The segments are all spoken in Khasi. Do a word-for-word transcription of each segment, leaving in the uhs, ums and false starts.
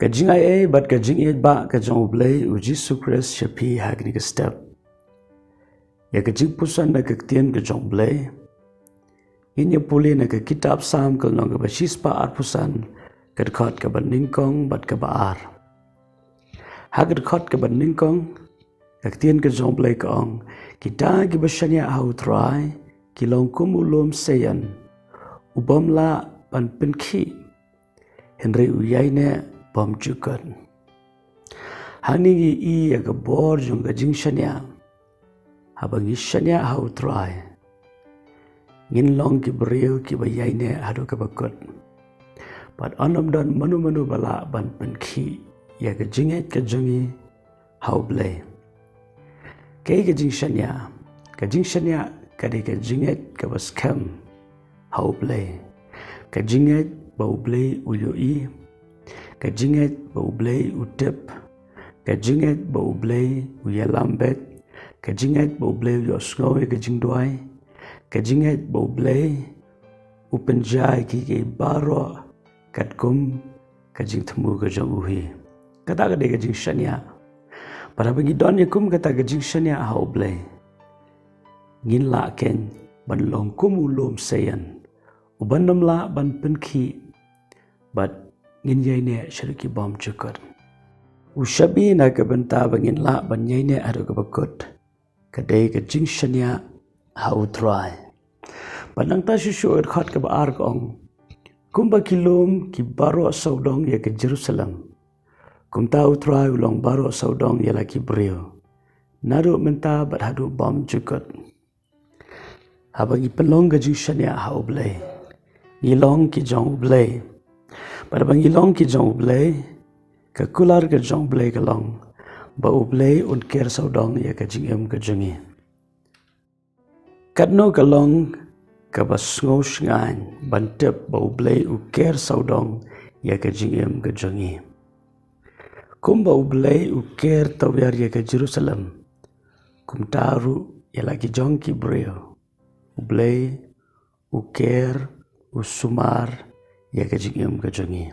Ka jingaiei bad ka jingïeit ba ka jong U Blei U Jisu Khrist sha phi ha kane ka step. Ïa ka jingpuson na ka ktien ka jong U Blei ngin ïa pule na ka kitab Salm ka lynnong kaba shispah arphew san, ka dkhot kaba nyngkong bad kaba ar. Ha ka dkhot kaba nyngkong, ka ktien ka jong U Blei ka ong, kita kiba shaniah ha U Trai ki long kum u lum Seion, u bym lah ban pynkhih, hynrei u ïaineh bymjukut. Hangne ngi i ïa ka bor jong ka jingshaniah. Haba ngi shaniah ha U Trai, ngin long ki briew kiba ïaineh haduh kaba kut. Bad un ym don mano mano ba lah ban pynkhih ïa ka jingngeit ka jong ngi ha U Blei. Kaei ka jingshaniah? Ka jingshaniah ka dei ka jingngeit kaba skhem ha U Blei. Ka jingngeit ba U Blei u ïohi. Ka jingngeit ba U Blei u tip. Ka jingngeit ba U Blei u ïalam beit. Ka jingngeit ba U Blei u ïohsngew ïa ka jingduwai. Ka jingngeit ba U Blei u pynjah ïa kiei kiei baroh katkum ka jingthmu ka jong u hi. Kata ka dei ka jingshaniah. Bad haba ngi don ïa kum kata ka jingshaniah ha U Blei, ngin lah kein ban long kum u lum Seion, u bym lah ban pynkhih, bad ngin ïaineh shaduh ki bymjukut. U shabi na ka bynta ba ngin lah ban ïaineh haduh kaba kut, ka dei ka jingshaniah ha U Trai. Bad nangta shuh shuh ka dkhot kaba ar ka ong, kumba ki lum ki baroh sawdong ïa ka Jerusalem, kumta U Trai u long baroh sawdong ïa la ki briew, naduh mynta bad haduh bymjukut. Haba ngi pynlong ka jingshaniah ha U Blei, ngi long ki jong U Blei. Bad haba ngi long ki jong U Blei, ka kular ka jong U Blei ka long ba U Blei un ker sawdong ïa ka jingim ka jong ngi. Katno ka long kaba sngewshngaiñ ban tip ba U Blei u ker sawdong ïa ka jingim ka jong ngi. Kumba U Blei u ker tawiar ïa ka Jerusalem, kumta ruh ïa la ki jong ki briew U Blei u ker, u sumar ïa ka jingim ka jong ngi.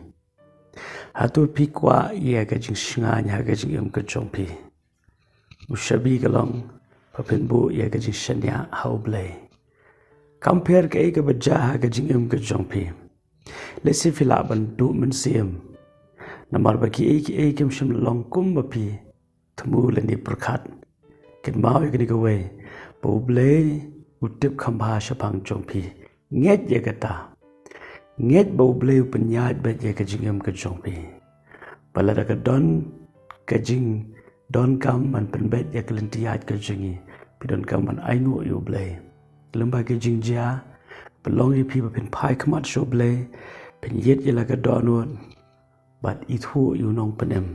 Hato phi kwah ïa ka jingshngaiñ ha ka jingim ka jong phi? U shabi ka long ba phin buh ïa ka jingshaniah ha U Blei. Kam pher kaei kaba jia ha ka jingim ka jong phi. Lehse phi lah ban duh mynsiem, namar ba kiei kiei kim shym long kumba phi thmu lane pyrkhat. Kynmaw ïa kane kawei, ba U Blei u tip kham bha shaphang jong phi. Ngeit ïa kata. Ngeit ba U Blei u pynïaid beit ïa ka jingim ka jong phi. Ba lada ka don ka jingdonkam ban pynbeit ïa ka lynti ïaid ka jong ngi, phi donkam ban ainguh ïa U Blei. Lymda ka jingjia pynlong ïa phi ba phin phai khmat sha U Blei, phin ïeit ïa la ka dohnud bad ithuh ïa U Nongpynim.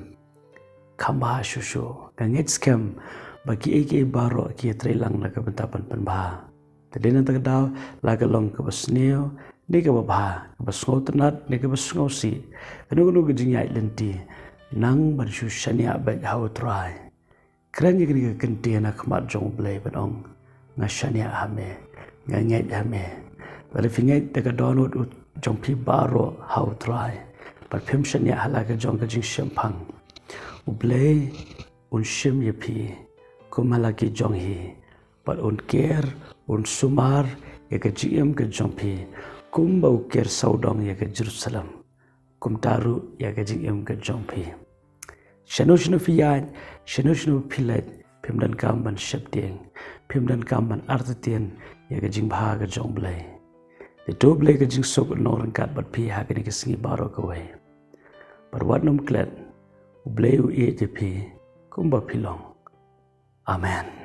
Kham bha shuh shuh, nga ngeit skhem ba kiei kiei baroh ki ïatreilang na ka bynta ban pynbha. Te dei na kata ka daw, la ka long kaba sniew ne kaba bha, kaba sngewtynnat ne kaba sngewsih, kano kano ka jingïaid lynti, nang ban shu shaniah beit ha U Trai. Kren ïa kane ka kyntien ha khmat jong U Blei ban ong, nga shaniah ha me, nga ngeit ha me. Lada phi ngeit da ka dohnud u jong phi baroh ha U Trai, bad phim shaniah ha la ka jong ka jingshemphang, U Blei un shim ïa phi kum ha la ki jong hi, bad un ker, un sumar ïa ka jingim ka jong phi, kumba u ker sawdong ïa ka Jerusalem, kumta ruh ïa ka jingim ka jong phi. Shano shano phi ïaid, shano shano phi leit, phim donkam ban sheptieng, phim donkam ban artatien ïa ka jingbha ka jong U Blei. Te to U Blei ka jingsuk un long ryngkat bad phi ha kane ka sngi baroh kawei. Bad wat nym klet, U Blei u ïeit ïa phi kumba phi long. Amen.